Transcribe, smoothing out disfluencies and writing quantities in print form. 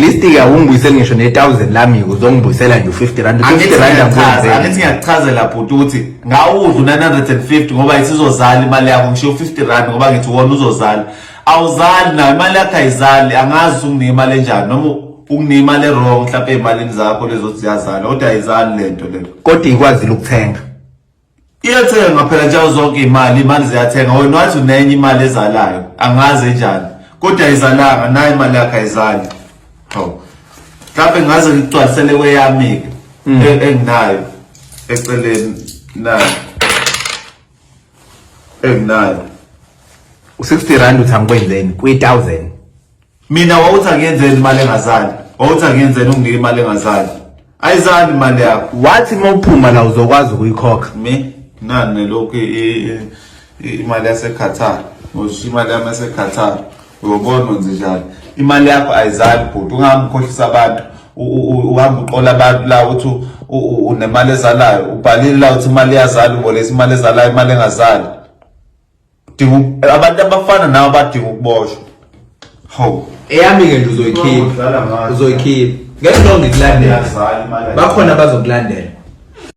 least-ke awungibuyiseli ngisho ne-1000 lami uzongibuyisela nje u-50 rand. U-50 rand angikwenzeli. Angithi ngiyakuchazela bhuti ukuthi ngawudla u-950 ngoba isizozala imali yakho, ngisho u-50 rand ngoba ngithi wona uzozala. Awuzali nayo imali yakho, ayizali. Angazi unginike imali enjani noma unginike imali e-wrong mhlawumbe ey'malini zakho lezo ziyazala, kodwa ayizali le nto lelo. Kodwa ikwazile ukuthenga. Iyathenga phela njalo, zonke imali ziyathenga. Wena wathi unenye imali ezalayo, angazi enjani, kodwa ayizalanga nayo imali yakho, ayizali. Hawu, mhlawumbe ngaze ngigcwalisele kweyami-ke enginayo eceleni, nayo enginayo. U-60 rand uthi angikwenzeni kwi-1000? Mina wawuthi angiyenzeni imali engazali? Wawuthi angiyenzeni unginike imali engazali? Ayizali imali yakho. Wathi uma uphuma la uzokwazi ukuyikhokha. Mi nani nelokhu imali yaseQatar, ngosho imali yami yaseQatar, uyobona wenze njani. Imali yakho ayizali bhuti, ungahambi ukhohlisa abantu, uhambe uqola abantu la uthi unemali ezalayo. Ubhalile la uthi imali iyazala, ubolekisa imali ezalayo, imali engazali. Dinga abantu abafana nawe badinga ukuboshwa. Hawu. Eyami-ke nje uzoyikhipha. Udlala ngayo. Uzoyikhipha ngeke lo ngikulandela. Iyazala imali. Bakhona abazokulandela.